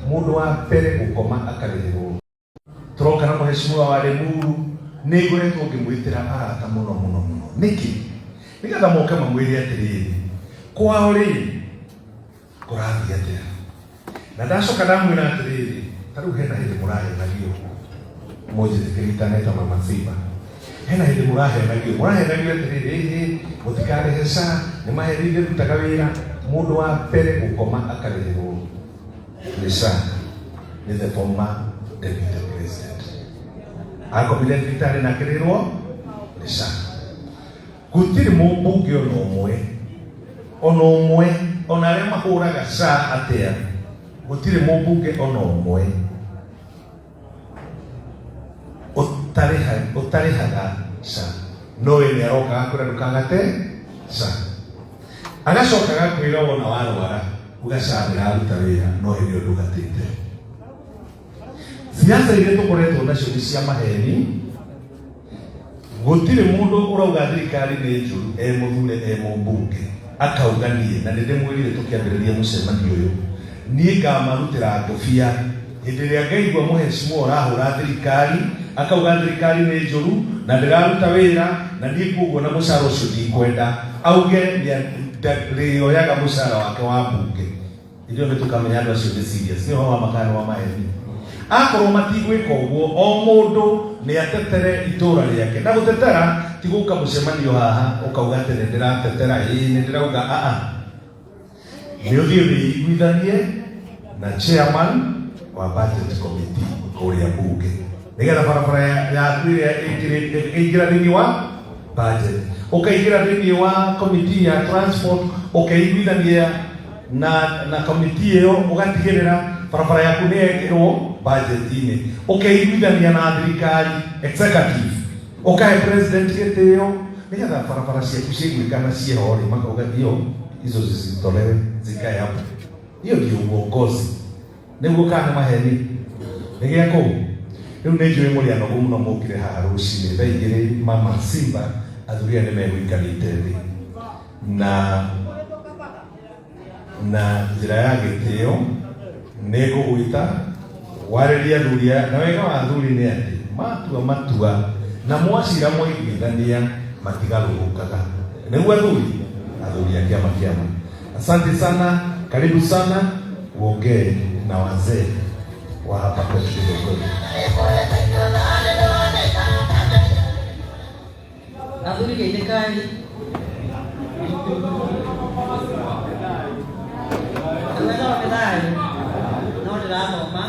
Mũndũ wa mbere gũkoma akarĩhĩrwo. Tũroka na mũheshimiwa wa Limuru, nĩ ngoretwo ngĩmwĩtĩra arata mũno mũno mũno. Nĩkĩ? Nĩgetha moke mamwĩre atĩrĩrĩ, kwao rĩ kũrathiĩ atĩa? Na ndacoka ndamwĩra atĩrĩrĩ, ta rĩu hena hĩndĩ mũrahenagio, mũnjĩtĩkĩrie itaneta Mama Simba, hena hĩndĩ mũrahenagio, mũrahenagio atĩrĩrĩ, ĩhĩ mũtikarĩhe SHA, nĩ maheni ndĩrutaga wĩra. Mũndũ wa mbere gũkoma akarĩhĩrwo nĩ SHA nĩ the former deputy president. Akomire thibitarĩ na akĩrĩrwo nĩ SHA. Gũtirĩ mũmbunge ona ũmwe, ona ũmwe, ona arĩa mahũraga SHA atĩa, gũtirĩ mũmbunge ona ũmwe ũtarĩhaga SHA. No we nĩ aroka agakwĩra ndũkagate SHA. Agacoka agakwĩra wona warwara uga SHA ndĩraruta wĩra no hĩndĩ ĩyo ndũgatĩte. Siasa iria tũkoretwo nacio nĩ cia maheni. Gũtirĩ mũndũ ũrauga thirikari nĩ njũru e mũthure e mũmbunge akauga niĩ, na nĩ ndĩmwĩrire tũkĩambĩrĩria mũcemanio ũyũ, niĩ ngamarutĩra ngũbia hĩndĩ ĩrĩa ngaigua mũheshimiwa ũrahũra thirikari akauga thirikari nĩ njũru na ndĩraruta wĩra na niĩ koguo na mũcara ũcio ndikwenda, auge ndarĩoyaga mũcara wake wa mbunge. Ithuĩ nĩ tũkamenya andũ acio nĩ serious, nĩ ũhoro wa ma kana nĩ wa maheni. Akorwo matigwĩka ũguo, o mũndũ nĩ atetere itũra rĩake. Na gũtetera ti gũka mũcemanio haha ũkauga atĩ nĩ ndĩratetera, ĩĩ nĩ ndĩrauga, aa. Nĩ ũthiĩ wĩiguithanie na chairman wa budget committee kũrĩa bunge, nĩgetha barabara yaku ĩrĩa ĩngĩra thĩinĩ wa budget, ũkaingĩra thĩinĩ wa committee ya transport, ũkeiguithania na committee ĩyo, ũgatigĩrĩra barabara yaku nĩ yekĩrwo budget-inĩ, ũkeiguithania na thirikari executive, ũkahe president gĩtĩo nĩgetha barabara ciaku ciaiguĩkana ciĩho rĩ, makauga hiyo hizo zisitolewe zikae hapo. Hiyo ndio uongozi. Nĩguo kana nĩ maheni? Nĩ gĩa kũu. Rĩu nĩ njũĩ mũrĩ anogu mũno mũkire haha rũcinĩ thaa 2 Mama Simba athuri aya nĩ megũikarĩte thĩ na njĩra ya gĩtĩo nĩ ngũgwĩta warĩrie athuri aya, na wega wa athuri nĩ atĩ matua matua na mwacira mwaiguithania matigarũrũkaga. Nĩguo athuri, athuri a kĩama kĩama. Asante sana, karibu sana, uongee na wazee wa hapa kwetu Kidogoni. Athuri geithĩkai. Wega wa thayũ no ndĩrathoma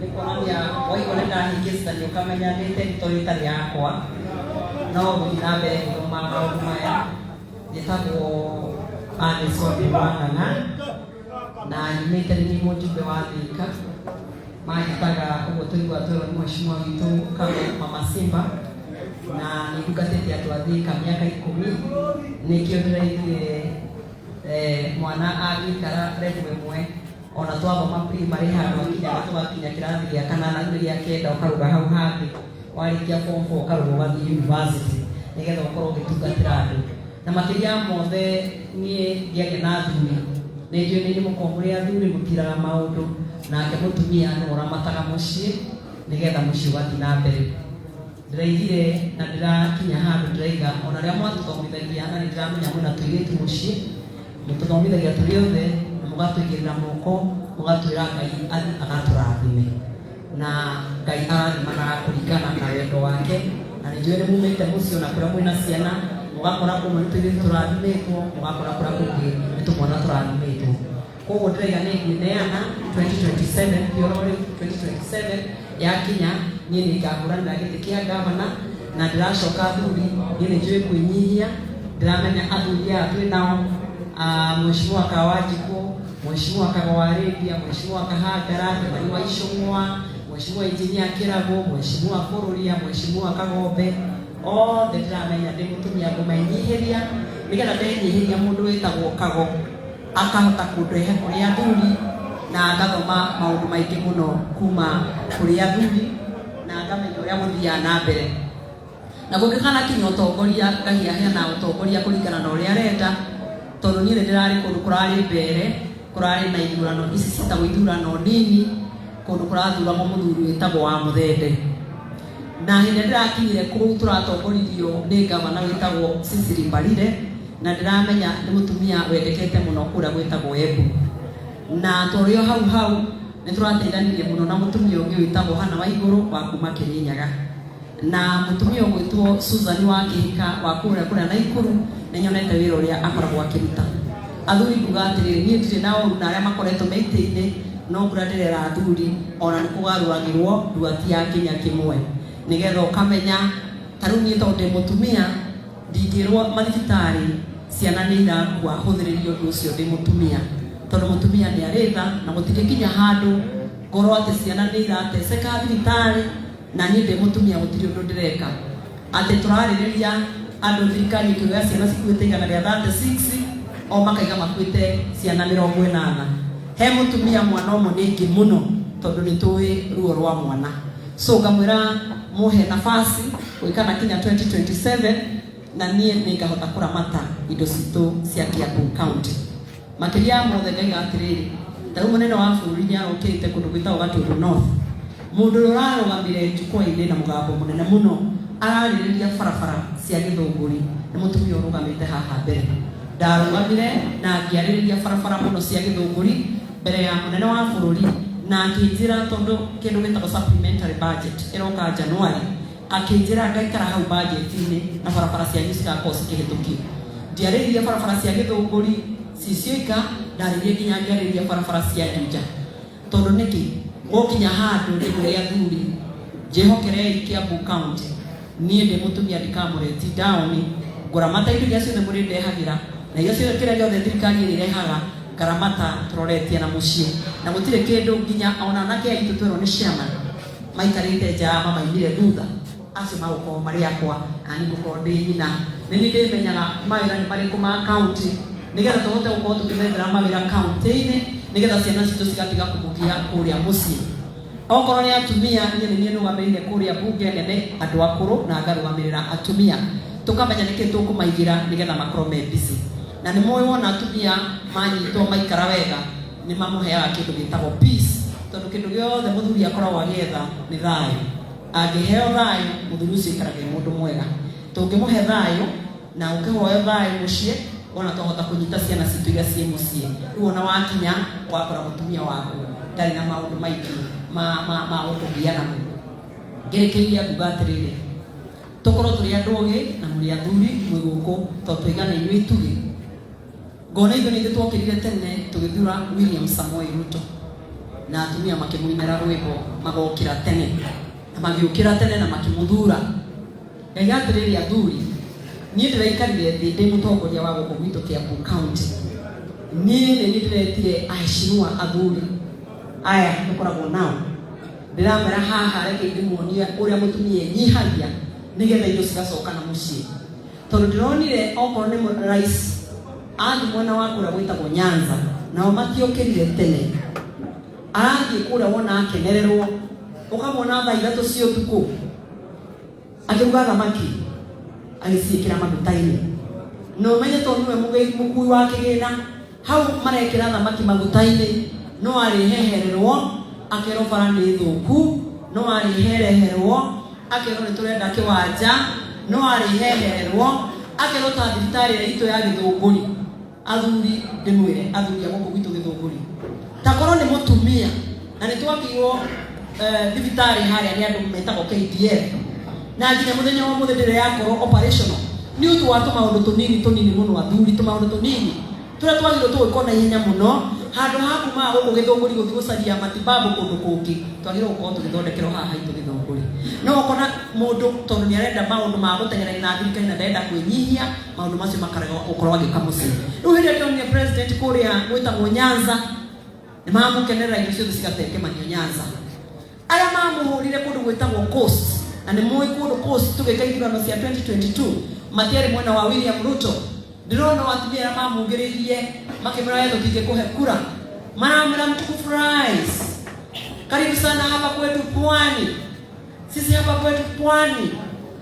nĩ kuonania waigua nĩ ndahĩngĩcithania ũkamenya nĩ territory ĩtarĩ yakwa no gũthiĩ na mbere gũthoma maũndũ maya. Njĩtagwo Agnes Wambui wa Ng'ang'a na nyumĩte nĩ niĩ mũjumbe wa Thika. Manjĩtaga ũguo twaigua twerwo nĩ mheshimiwa witũ Kago Mama Simba, na nĩ ndungatĩte andũ a Thika mĩaka 10. Nĩkĩo ndĩraiguire mwana angĩikara level ĩmwe ona twathoma primary handũ akinyaga tũgakinya kĩrathi gĩa kanana nĩ gĩa kenda ũkarũga hau hangĩ, warĩkia form 4 ũkarũga ũgathiĩ university nĩgetha ũkorwo ũgĩtungatĩra andũ. Na makĩria ya mothe niĩ ngĩaria na athuri, nĩ njũĩ nĩ inyuĩ mũkoragwo mũrĩ athuri mũtiraga maũndũ, nake mũtumia nĩwe ũramataga mũciĩ nĩgetha mũciĩ ũgathiĩ na mbere. Ndĩraigire na ndĩrakinya handũ ndĩraiga ona arĩa mwatũthomithagia, na nĩ ndĩramenya mwĩna tũirĩtu mũciĩ, mũtũthomithagia tũrĩ othe na mũgatũigĩrĩra moko, mũgatwĩra Ngai agatũrathime, na Ngai arathimanaga kũringana na wendo wake. Na nĩ njũĩ nĩ mumĩte mũciĩ ona kũrĩa mwĩna ciana, mũgakora kũmwe nĩ tũirĩtu tũrathimĩtwo, mũgakora kũrĩa kũngĩ nĩ tũmwana tũrathimĩtwo. Koguo ndĩraiga nĩ ngwĩneana 2027, ti oro rĩu, 2027 yakinya niĩ nĩ ngahũranĩra gĩtĩ kĩa gavana. Na ndĩracoka athuri, niĩ nĩ njũĩ kwĩnyihia, ndĩramenya athuri aya twĩ nao, Mheshimiwa Kawanjikũ, Mheshimiwa Kago wa Arabia, Mheshimiwa Kahangara, Kimani wa Icũng'wa, Mheshimiwa Engineer Kĩragũ, Mheshimiwa Bũrũria, Mheshimiwa Kagombe, othe ndĩramenya ndĩ mũtumia ngũmenyihĩria, nĩgetha ndenyihĩria mũndũ wĩtagwo Kago akahota kũndehe kũrĩ athuri na ngathoma maũndũ maingĩ mũno kuma kũrĩ athuri na ngamenya ũrĩa gũthiaga na mbere. Na kũngĩkana kinya ũtongoria ngahiahia na ũtongoria kũringana na ũrĩa arenda, tondũ niĩ nĩ ndĩrarĩ kũndũ kũrarĩ mbere, kũrarĩ na ithurano ici ciĩtagwo ithurano nini. Kũndũ kũrathuragwo mũthuri wĩtagwo wa Mũthende. Na hĩndĩ ĩrĩa ndĩrakinyire kũu, tũratongoririo nĩ gavana wĩtagwo Cecily Mbarire, na ndĩramenya nĩ mũtumia wendekete mũno kũrĩa gwĩtagwo Embu. Na tũrĩ o hau hau nĩ tũrateithanirie mũno na mũtumia ũngĩ wĩtagwo Hana Waigũrũ wa kuma Kĩrĩnyaga, na mũtumia ũgwĩtwo Susan wa Kĩhika wa kũrĩa kũrĩa Naikuru. Nĩ nyonete wĩra ũrĩa akoragwo akĩruta. Athuri, nguga atĩrĩrĩ, niĩ ndirĩ na ũru na arĩa makoretwo me itĩ-inĩ, no ngũrĩa ndĩrera athuri ona nĩ kũgarũragĩrwo nduati ya kinya kĩmwe, nĩgetha ũkamenya. Ta rĩu niĩ tondũ ndĩ mũtumia, ndingĩrwo mathibitarĩ ciana nĩ irakua, hũthĩrĩria ũndũ ũcio ndĩ mũtumia, tondũ mũtumia nĩ arĩ tha, na gũtingĩkinya handũ ngorwo atĩ ciana nĩ irateceka thibitarĩ na niĩ ndĩ mũtumia gũtirĩ ũndũ ndĩreka. Atĩ tũrarĩrĩria andũ thirikari ĩkĩoya ciana cikuĩte 136, o makaiga makuĩte ciana 80. He mũtumia mwana ũmwe nĩ aingĩ mũno, tondũ nĩ tũĩ ruo rwa mwana. So ngamwĩra mũhe nafasi gwĩkana kinya 2027, na niĩ nĩ ngahota kũramata indo citũ cia Kiambu County. Makĩria ya mothe, ngaiga atĩrĩrĩ, ta rĩu mũnene wa bũrũri nĩ arokĩte kũndũ gwĩtagwo Gatundu North. Mũndũ ũrĩa ũrarũgamire jukwaa-inĩ na mũgambo mũnene mũno ararĩrĩria barabara cia Gĩthũngũri nĩ mũtumia ũrũgamĩte haha mbere. Ndarũgamire na ngĩarĩrĩria barabara mũno cia Gĩthũngũri mbere ya mũnene wa bũrũri, na akĩnjĩra tondũ kĩndũ gĩtagwo supplementary budget ĩroka January, akĩnjĩra ngaikara hau budget-inĩ na barabara cianyu cigakorwo cikĩhĩtũkio. Ndiarĩrĩria barabara cia Gĩthũngũri ci cioika, ndarĩrie nginya ngĩarĩrĩria barabara cia Juja. Tondũ nĩkĩ gũkinya handũ ndĩmwĩre athuri, njĩhokerei Kiambu County, niĩ ndĩ mũtumia ndikamũreti down. Ngũramata indo iria ciothe mũrĩndehagĩra, na iria ciothe, kĩrĩa gĩothe thirikari ĩrĩrehaga, ngaramata tũroretie na mũciĩ, na gũtirĩ kĩndũ. Nginya ona anake aitũ twerwo nĩ chairman maikarĩte nja, mamaimire thutha, acio magũkorwo marĩ akwa na niĩ ngũkorwo ndĩ nyina. Nĩ niĩ ndĩmenyaga mawĩra nĩ marĩkũ ma county, nĩgetha tũhote gũkorwo tũkĩmethera mawĩra county-inĩ, nĩgetha ciana citũ cigatiga kũmũgia kũrĩa mũciĩ. Okorwo nĩ atumia, niĩ nĩ niĩ nũgamĩrĩire kũrĩa bunge nene andũ akũrũ, na ngarũgamĩrĩra atumia, tũkamenya nĩkĩ tũkũmaigĩra nĩgetha makorwo me busy. Na nĩ mũĩ wona atumia manyitwo maikara wega, nĩ mamũheaga kĩndũ gĩtagwo peace, tondũ kĩndũ gĩothe mũthuri akoragwo agĩetha nĩ thayũ. Angĩheo thayũ, mũthuri ũcio aikaraga e mũndũ mwega. Tũngĩmũhe thayũ na ũkĩhoe thayũ mũciĩ, wona twahota kũnyita ciana citũ iria ciĩ mũciĩ. Rĩu ona wakinya wakora mũtumia waku ndarĩ na maũndũ maingĩ ma gũkũgia namo. Ngĩrĩkĩrĩria nguga atĩrĩrĩ, tũkorwo tũrĩ andũ ogĩ na mũrĩ athuri mwĩ gũkũ, tondũ tũigana inyuĩ itugĩ. Ngona ithuĩ nĩ ithuĩ twokĩrire tene tũgĩthura William Samoei Ruto, na atumia makĩmũinĩra rwĩmbo magokĩra tene, na magĩũkĩra tene na makĩmũthura. Ngaiga atĩrĩrĩ, athuri, niĩ ndĩraikarire thĩ ndĩ mũtongoria wa gũkũ gwitũ Kiambu County. Niĩ nĩ niĩ ndĩretire aheshimiwa athuri aya tũkoragwo nao, ndĩramera haha, reke ndĩmuonie ũrĩa mũtumia enyihagia nĩgetha indo cigacoka na mũciĩ, tondũ ndĩronire okorwo nĩ rais athi mwena wa kũrĩa gwĩtagwo Nyanza, nao matiokĩrire tene. Arathiĩ kũrĩa, wona akenererwo, ũkamwona thaa 3 cia ũtukũ akĩruga thamaki agĩciĩkĩra maguta-inĩ, na ũmenye tondũ nĩwe mũkui wa kĩgĩna hau marekĩra thamaki maguta-inĩ, no arĩhehererwo akerwo bara nĩ thũku, no arĩhereherwo akerwo nĩ tũrenda kĩwanja, no arĩhehererwo akerwo ta thibitarĩ ĩrĩa itũ ya Gĩthũngũri. Athuri, ndĩmwĩre athuri a gũkũ gwitũ Gĩthũngũri, ta korwo nĩ mũtumia na nĩ twakĩirwo thibitarĩ harĩa nĩ andũ metagwo KDF, na nginya mũthenya wa mũthĩ ndĩrĩ yakorwo operational nĩ ũndũ wa tũmaũndũ tũnini tũnini mũno. Athuri, tũmaũndũ tũnini tũrĩa twagĩrĩirwo tũgĩkwo na ihenya mũno, handũ ha kumaga gũkũ Gĩthũngũri gũthiĩ gũcaria matibabu kũndũ kũngĩ, twagĩrĩirwo gũkorwo tũgĩthondekerwo haha haitũ Gĩthũngũri. No ũkona mũndũ tondũ nĩ arenda maũndũ ma gũteng'erania na thirikari na ndarenda kwĩnyihia, maũndũ macio makarega gũkorwo agĩka mũciĩ. Rĩu hĩndĩ ĩrĩa ndĩronire president kũrĩa gwĩtagwo Nyanza nĩ mamũkenerera, indo ciothe cigatengemanio Nyanza. Arĩa mamũhũrire kũndũ gwĩtagwo Coast, na nĩ mũĩ kũndũ Coast tũgĩka ithurano cia 2022 matiarĩ mwena wa William Ruto. Ndĩrona atumia arĩa mamũngĩrĩirie makĩmwĩra, "We tũtingĩkũhe kura," maramwĩra, "Mtukufu rais, karibu sana hapa kwetu Pwani. Sisi hapa kwetu Pwani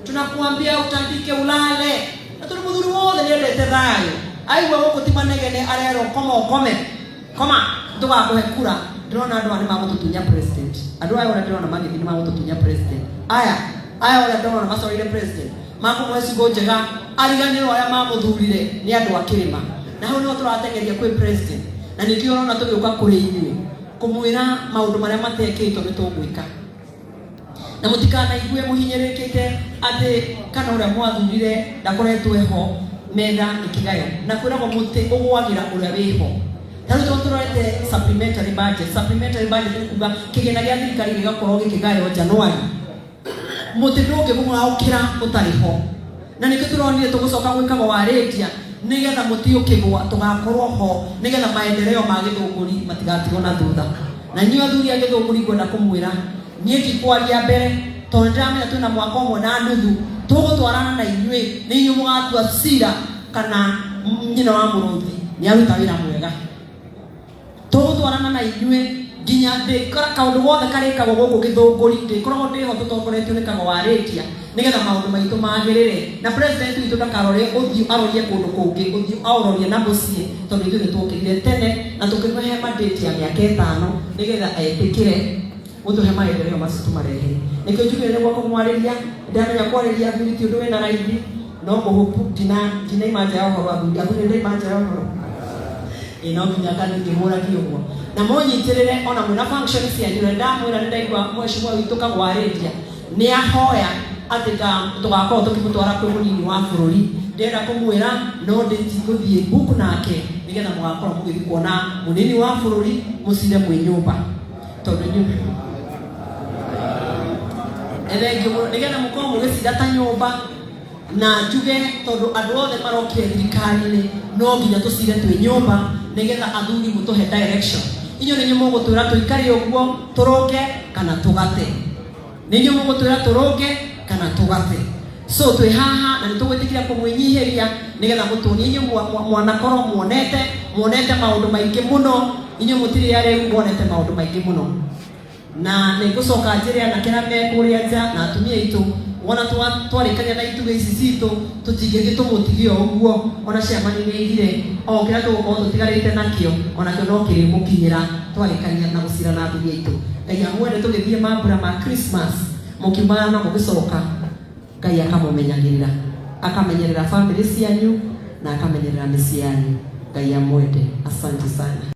tunakuambia utandike ulale." Na tondũ mũthuri wothe nĩendete thayũ, aigua gũkũ ti manegene, arerwo koma ũkome, koma, ndũgakũhe kura. Ndĩrona andũ aya nĩ magũtũtunya president. Andũ aya ũrĩa ndĩrona magĩthiĩ nĩ magũtũtunya president. Aya aya ũrĩa ndĩrona macoreire president makũmũhe ciugo njega, ariganĩrwo arĩa mamũthurire nĩ andũ a kĩrĩma. Na hau nĩho tũrateng'eria kwĩ president, na nĩkĩo ũrona tũgĩũka kũrĩ inyuĩ kũmwĩra maũndũ marĩa matekĩtwo nĩ tũgwĩka. Na mũtikanaigue mũhinyĩrĩkĩte atĩ kana ũrĩa mwathurire ndakoretwo eho metha ĩkĩgayo, na kwĩragwo mũtĩ ũgwagĩra ũrĩa wĩho. Ta rĩu tondũ tũrorete supplementary budget, supplementary budget nĩ kuga kĩgĩna gĩa thirikari gĩgakorwo gĩkĩgaywo January, mũtĩ ndũngĩgũng'aũkĩra ũtarĩ ho. Na nĩkĩo tũronire tũgũcoka gwĩkaga warĩndia nĩgetha mũtĩ ũkĩgwa tũgakorwo ho, nĩgetha maendeleo ma Gĩthũngũri matigatigwo na thutha. Na inyuĩ athuri a Gĩthũngũri, ngwenda kũmwĩra niĩ ndikwaria mbere tondũ nĩndĩramenya twĩna mwaka ũmwe na nuthu tũgũtwarana na inyuĩ. Nĩ inyuĩ mũgatua cira kana nyina wa mũrũthi nĩ aruta wĩra mwega. Tũgũtwarana na inyuĩ nginya ndĩkora kaũndũ gothe karĩkagwo gũkũ Gĩthũngũri, ndĩkoragwo ndĩho tũtongoretio nĩ Kago wa Rĩtia, nĩgetha maũndũ maitũ magĩrĩre. Na president witũ ndakarore ũthiũ arorie kũndũ kũngĩ, ũthiũ aũrorie na mũciĩ, tondũ ithuĩ nĩtwokĩrire tene na tũkĩmũhe mandate ya mĩaka 5 nĩgetha etĩkĩre gũtũhe maendeleo macio tũmarehe. Nĩkĩo njugire nĩguo kũmwarĩria, ndamenya kwarĩria athuri ti ũndũ wĩna raithi, no ngũhũpu ndinaima nja ya ũhoro. Athuri, athuri, ndaima nja ya ũhoro ĩ, no nginya kana ngĩmũragia ũguo na mũnyitĩrĩre ona mwĩna function cianyu. Na ndamwĩra nĩ ndaigua mheshimiwa witũ Kagwarĩria nĩ ahoya atĩ tũgakorwo tũkĩmũtwara kwĩ mũnini wa bũrũri. Ndĩrenda kũmwĩra no ndĩtigũthiĩ book nake, nĩgetha mũgakorwo mũgĩthiĩ kuona mũnini wa bũrũri, mũcire mwĩ nyũmba, tondũ inyuĩ nĩ thengiũ mũno, nĩgetha mũkorwo mũgĩcira ta nyũmba. Na njuge tondũ andũ othe marokire thirikari-inĩ, no nginya tũcire twĩ nyũmba, nĩgetha athuri mũtũhe direction. Inyuĩ nĩ inyuĩ mũgũtwĩra tũikare ũguo tũrũnge kana tũgate, nĩ inyuĩ mũgũtwĩra tũrũnge kana tũgate. So twĩ haha na nĩ tũgwĩtĩkĩra kũmwĩnyihĩria, nĩgetha mũtuonie inyuĩ mwanakorwo muonete maũndũ maingĩ mũno. Inyuĩ mũtirĩ arĩu, muonete maũndũ maingĩ mũno. Na nĩ ngũcoka njĩre anake arĩa me kũrĩa nja na atumia aitũ, wona twarĩkania na itugĩ ici citũ, tũtingĩthiĩ tũmũtige o ũguo. Ona ciamani nĩ aigire o kĩrĩa tũgũkorwo tũtigarĩte nakĩo, onakĩo no kĩrĩmũkinyĩra twarĩkania na gũcira na athuri aitũ. Ngai amwende. Tũgĩthiĩ mambura ma Christmas, mũkiumagara na mũgĩcoka, Ngai akamũmenyagĩrĩra, akamenyerera famĩlĩ cianyu na akamenyerera mĩciĩ yanyu. Ngai amwende. Asante sana.